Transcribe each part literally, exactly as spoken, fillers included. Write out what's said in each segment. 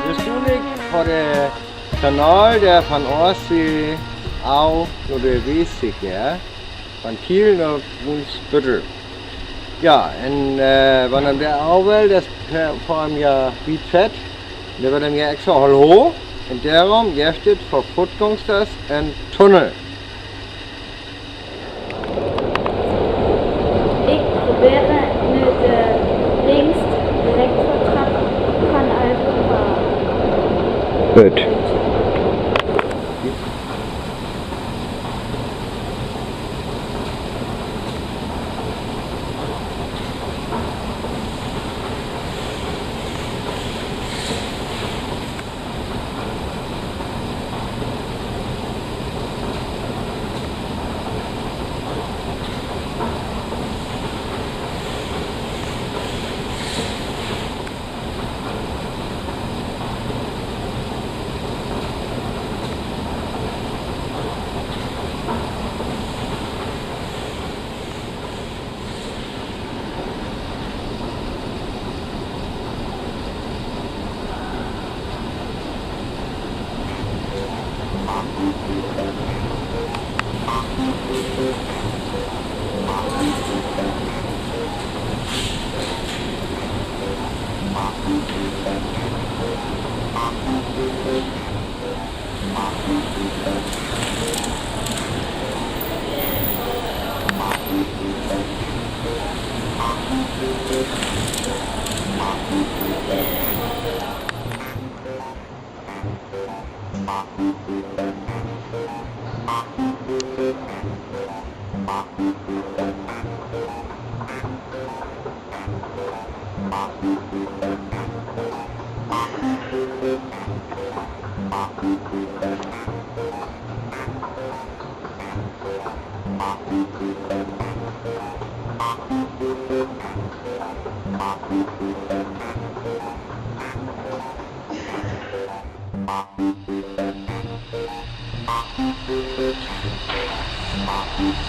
Bestuurlik vør denne kanal, dee van Oostsee Au nao de Westsee, ja. Van Kiel nao Brunsbüttel. Ja, en, eh, wan dee Au well, dat is vør, vør em ja wiet fett. Dee weurt em ja extra hooch. En doarom jeft et vør Footgängers en Tunnel. Ik probeer noe de längste Elektrotrap van Europa. Good.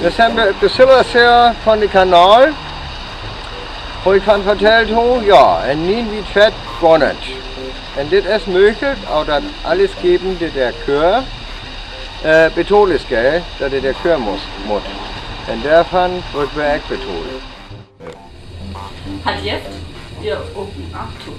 Dit is de Silverseer van de Kanal. Wo ik van vertèld hab, ja, en nien wiet fett gor nich. En dit is mööglik, aver dat alles geven dit de Kör, eh, betool is, gell, dat dit de Kör muss, mutt. En doavon weurt wi ok betoolt. Hat jetzt ihr Open Achtung.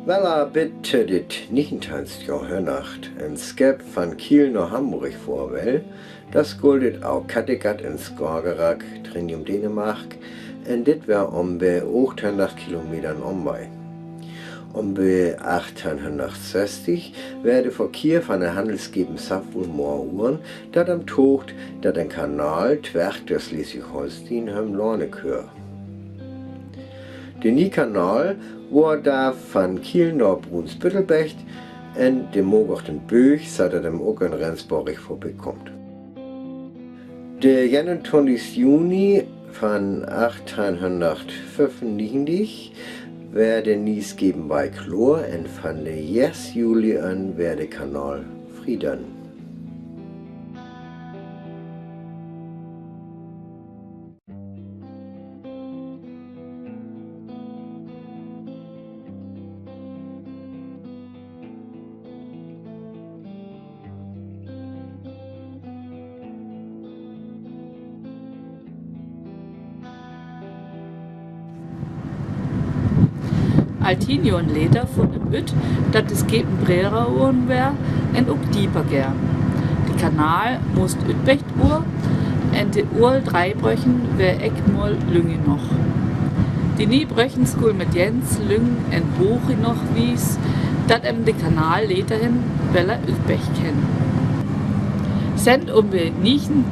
Wal, bit to dit negenteihnst Johrhunnertj en Schepp van Kiel nao Hamborg fohr well, do schull dit ok Kattegat en Skagerrak, Trondheim, Dänemark, en dit weer öm bie achthunnertj Kilometern öm bie. Öm bie achthunnertjsösstig weer de Verkehr van de Hannelsschepen soo väl mea uren, dat em Toog, dat en Kanal twesjen Sleswig-Holsteen un Lorne kör. De nie Kanal woor do van Kiel nao Brunsbüttel böögt en de Mogochtenböög, soo dat em ok en Rendsborg vörbie kummt. De eenuntwintigste Juni van achthunnertjfefunnegentig Weer de nie Schepenwei kloor un van de jes Juli aun weer de Kanal frie daan. Al tien Johr leta funn em ut, dat de Schepen breeder worrn weer un ok dieper geer. De Kanal must utbecht worrn un de ool drei Bröggen weer ekj mol lüng noch. De nie Bröggen skullen met jens lüng un hooch noch wies, dat em de Kanal leta hen weller utbecht kunn. Sent öm de niejen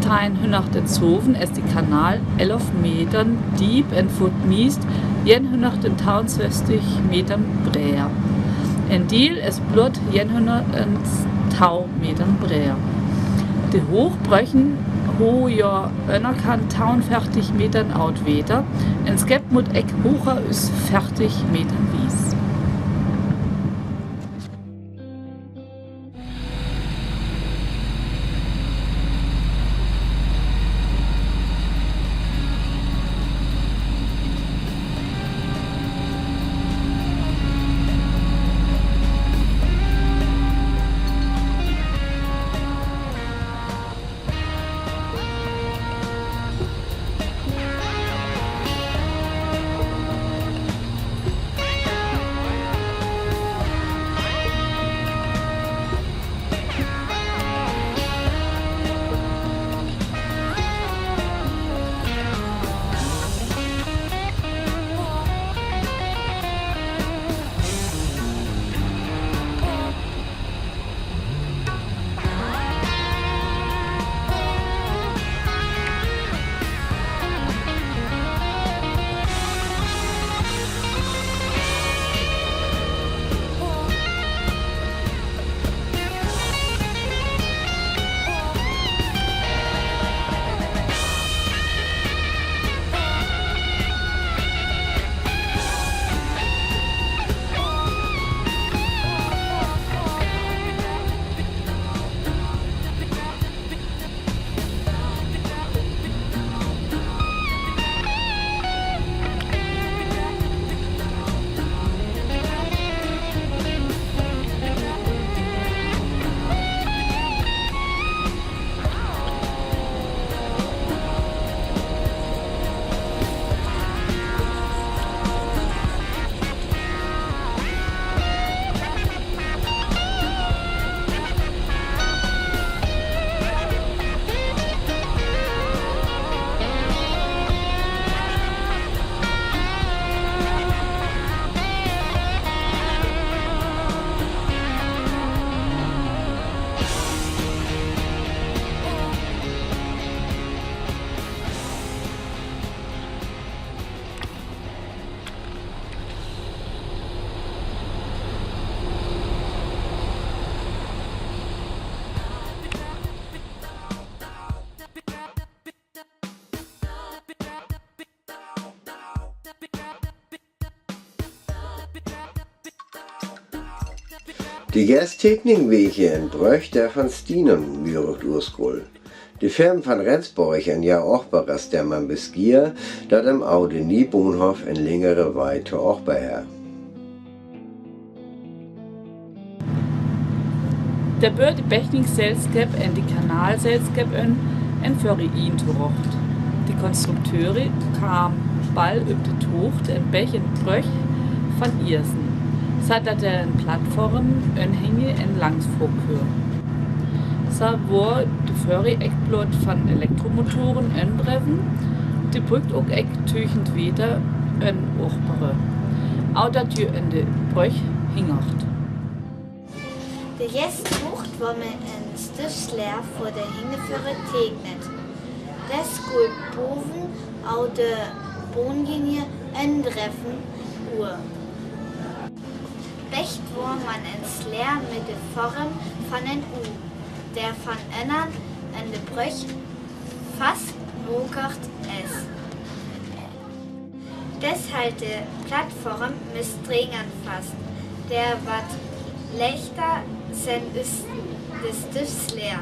teienhundat un zowen es de Kanal elf Metern diep un foot miest jeenhundat un tauensösstig Metern breed. En Diel es blot jeenhundat un tau Metern breed. De Hoochbröggen hooch jo eenerkant tauenveertig Metern oet Water, en Schepp mot ekj hoocha es veertig Metern wies. De Gestegningwäg en Brögg, de van Stienen wurden ursprünglich. De Firm van Rendsborg en Jahr Ochbare, de man beschieë, dat em Oode Niebahnhoff en längere Wei to Ochbare. De Böötebechtingsselskap en de Kanalselskap en, en Föri intorocht. De Konstrukteure kamen bal op de Tocht en Bech en Brögg van Iesen, soo dat de Plattform en Hänge en langs fohr. Soo wor de Föri ekj blot van Elektromotoren endreven, de brökt ok ekj tüchent Wieter en Ochbare. Au dat jü en de Brögg hingert. De jes Tocht wor met en Stichslär vör de Hängeföre tegnet. Des skull boven au de Bahnlinie endreven wor. Becht wor man en Slär met de Form van en U, de van ennen en de Brögg fastmokert es. Des hald de Plattform mit Strängen fast. Der warrt lechta, wenn s' de Stift leer.